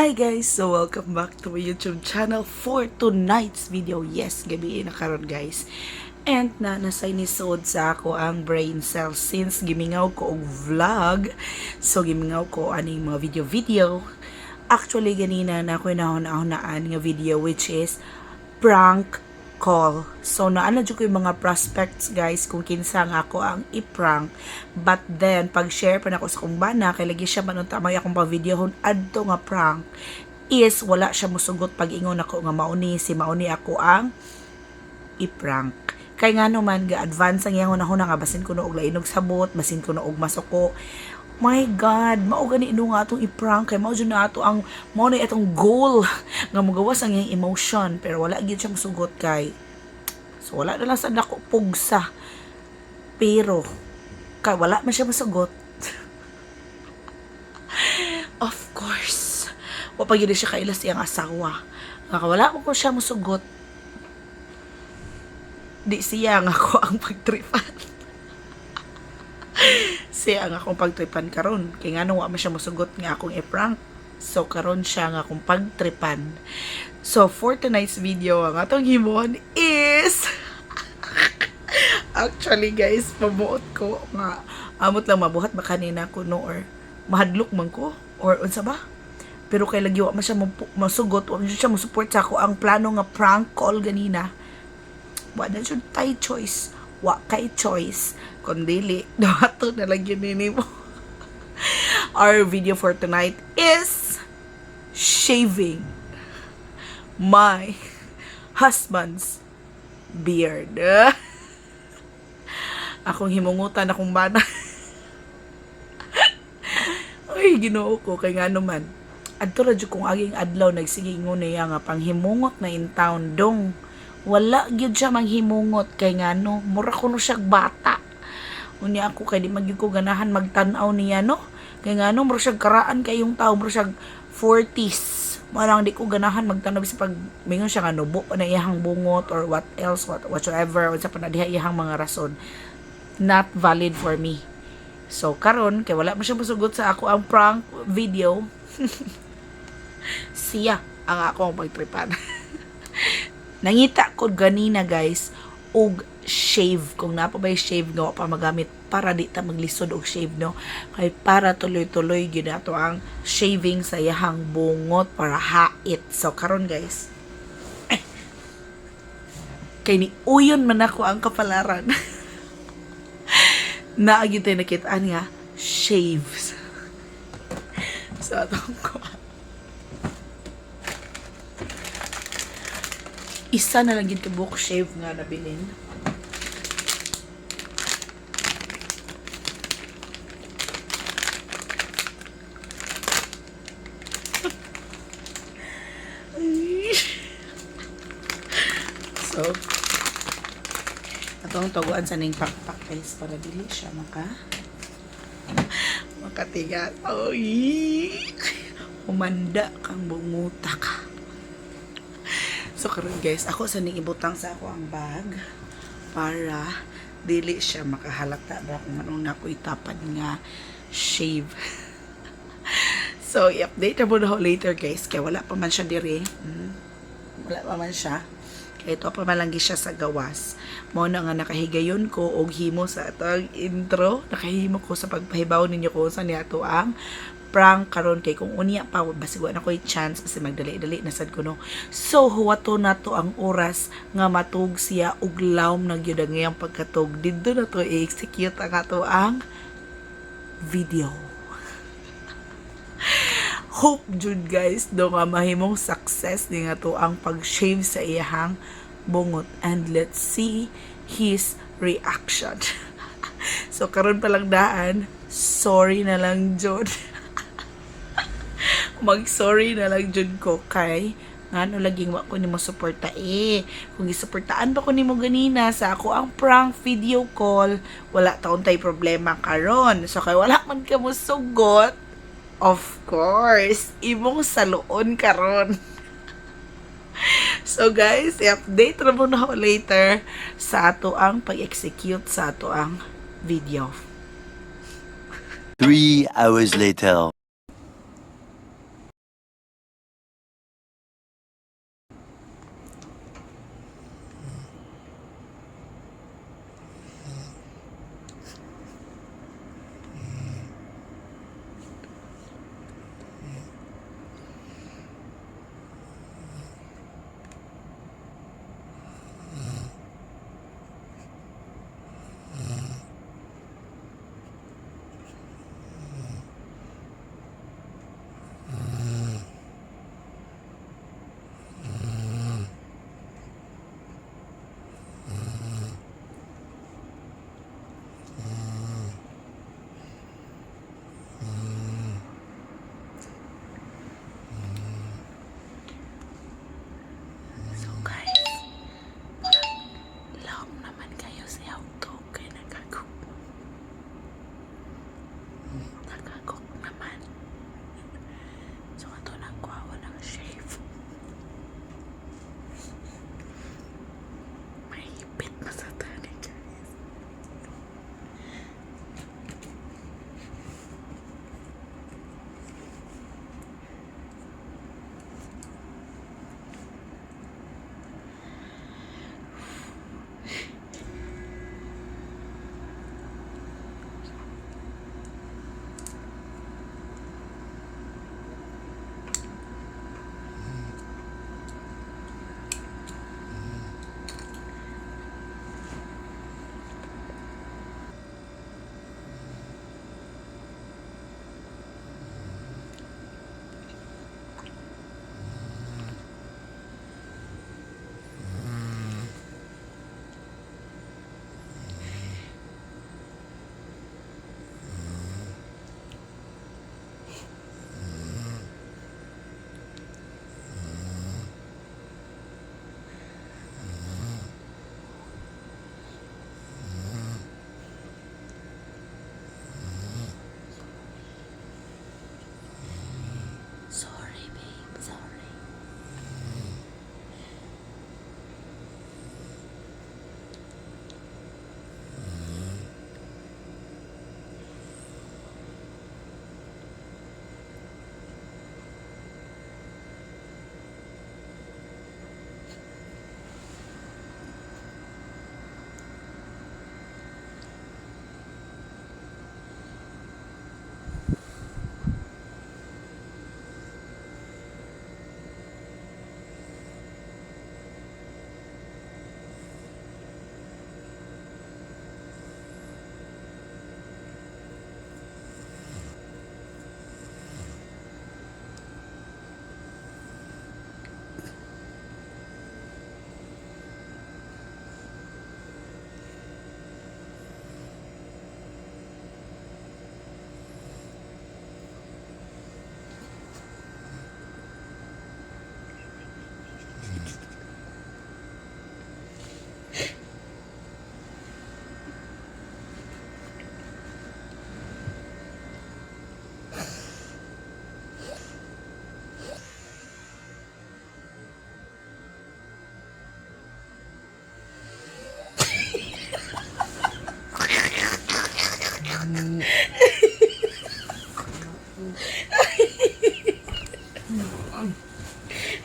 Hi guys! So welcome back to my YouTube channel for tonight's video. Yes, gabi na karon, guys. And na nasay ni sa ako ang brain cells since gimingaw ko og vlog. So gimingaw ko aning mga video video. Actually, ganina na ako nahuna-hunaan nga video, which is prank call. So naana jud ko yung mga prospects, guys, kung kinsa nga ako ang i-prank. But then pag share pa nako sa kong bana kay lagi siya manunta may akong pa-videohon adto nga prank is wala siya musugot pag ingon ako nga mauni si mauni ako ang i-prank. Kay nga naman ga-advance ang iyang hunahuna nga basin ko no og lainog sabot, basin ko no og masuko. My God, mao gani ino nga atong i-prank kay mao jud na ato ang mao na atong goal nga mogawas ang iyang emotion, pero wala gyud siya musugot kay so wala na lang sa nako pugsa. Pero kay wala man siya musugot. Of course, wa pa gyud siya kaila sa iyang asawa. Nga wala mo ko siya musugot. Di siya nga ako ang pagtripan. Siya ang akong pagtripan karon. Kay ngano wa man siya musugot nga akong i-prank. So karon siya nga akong pagtripan. So for tonight's video, ang atong himuon is actually, guys, pabuot ko nga amot lang mabuhat ba kanina ko no or mahadlok man ko or unsa ba. Pero kay lagi wa man siya masugot, wa man siya mo-support sa ako ang plano nga prank call ganina. Wa na jud tay choice. Wa kay choice kun dili dawato na lang yun nimo. Our video for tonight is shaving my husband's beard. Akong himungutan akong bana. Ay, Ginoo ko, kay ngano man. Adto ra jud kung aging adlaw nagsige ingon niya nga panghimungot na in town dong. Wala gyud siya manghimungot kay ngano, mura kuno siya bata. Unya ako kay di man gyud ko ganahan magtan-aw niya no. Kay ngano mura siya karaan kayong tao, mura siya 40s. Marang di ko ganahan magtan-aw sa pag mingon siya nga nubo na iyang bungot or what else, what whatsoever, unsa pa na diha iyang mga rason. Not valid for me. So karon kay wala man siya mosugot sa ako ang prank video. Siya ang ako ang pagtripan. Nangita ko ganina, guys, og shave, kung naa pa ba shave nga wa pa magamit para di ta maglisod og shave no, kay para tuloy-tuloy gyud ato ang shaving sa iyahang bungot para hait. So karon, guys, eh, kay ni uyon man ako ang kapalaran naa gyud tay nakitaan nga shaves. So atong ko isa na lang gyud ka buhok shave nga nabilin. So, atong taguan sa ning pakpak, guys, para dili siya makatigas. Oy! Humanda kang bunguta ka. So karon, guys, ako sa ning ibutang sa ako ang bag para dili siya makahalata ba kung anong nako itapad nga shave. So i-update na mo na ako later, guys, kaya wala pa man siya diri. Wala pa man siya. Kaya ito pa man lang siya sa gawas. Mao na nga nakahigayon ko og himo sa atong intro. Nakahimo ko sa pagpahibaw ninyo kung saan niya ato ang prank karon kay kung unya pa basig wa na ko'y chance kasi magdali-dali na sad ko no. So huwato na to ang oras nga matug siya og lawm na gyud ang iyang pagkatug. Didto na to i-execute ang ato ang video. Hope jud, guys, do nga mahimong success ni nga to ang pag-shave sa iyahang bungot and let's see his reaction. So karon pa lang daan, sorry na lang jud. Mag-sorry na lang jud ko kay ngano laging wa ko nimo suporta eh. Kung gisuportaan ba ko nimo ganina sa ako ang prank video call, wala taon tay problema karon. So kay wala man ka mo sugot, of course, imong saluon karon. So guys, i-update ra mo na ako later sa ato ang pag-execute sa ato ang video. 3 hours later.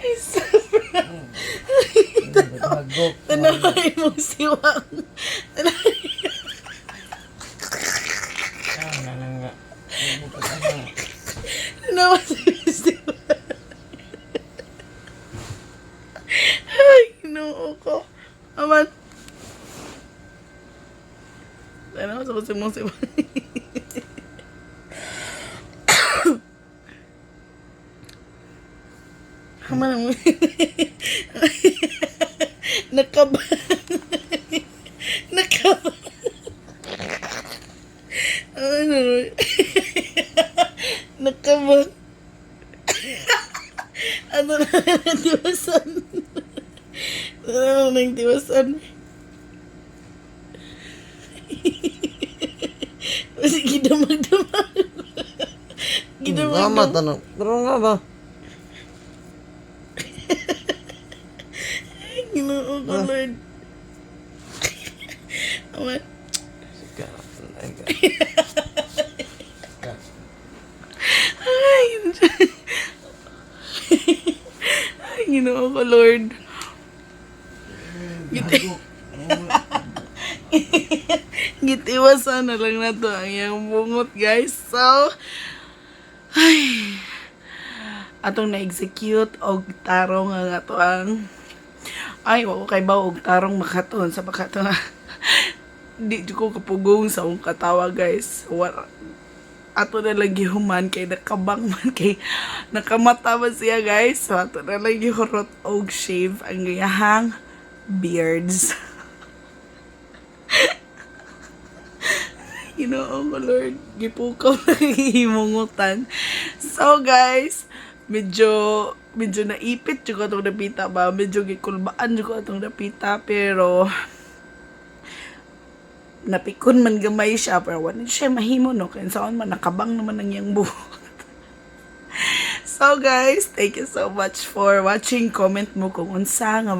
Ay, sobra. Hagok. Tanaway mo siwang. Tanaway. Ah, nga nga nga. Ano? Tanaway si siwang. Ay, Ginoo ko. Aman. Tanaw sa kasi mo siwang. Aman mo. Nakaba. Nakaba. Ano? Nakaba. Ano na nang tiwasan? Ano na nang tiwasan? Kasi gidamag-damag. Tama, Gidamag-damag. tanong. Pero nga ba? Ginoo ko, Lord. Aman. Sige. Ay, ka. Ay, ay, Ginoo ko, Lord. Gitiwasan na lang na to ang iyang bungot, guys. So, ay, atong na-execute og tarong ang ato ang ay, wa ko kay baw og tarong makaton sa makaton. Di jud ko kapugong sa akong katawa, guys. Wala, ato na lang gihuman kay nakabang man kay nakamata man siya, guys. So ato na lang gihurot og shave ang iyahang beards. Ginoo ko, Lord, gipukaw na himungutan. So guys, medyo medyo naipit jud ko atong napita ba, medyo gikulbaan jud ko atong napita, pero napikon man gamay siya, pero wala siya mahimo, no, kaya saan man nakabang naman ang iyang buhok. So guys, thank you so much for watching. Comment mo kung unsa nga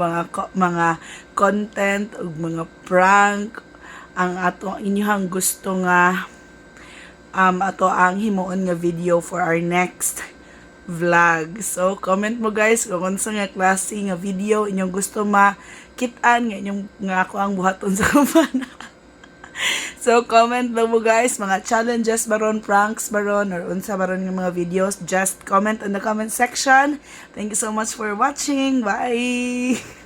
mga content ug mga prank ang ato inyong gusto nga ato ang himuon nga video for our next vlog. So comment mo, guys, kung unsa nga klase nga video inyong gusto makit-an nga inyong nga ako ang buhaton sa kumana. So, comment lang mo, guys, mga challenges baron, pranks baron, or unsa baron ng mga videos. Just comment in the comment section. Thank you so much for watching. Bye!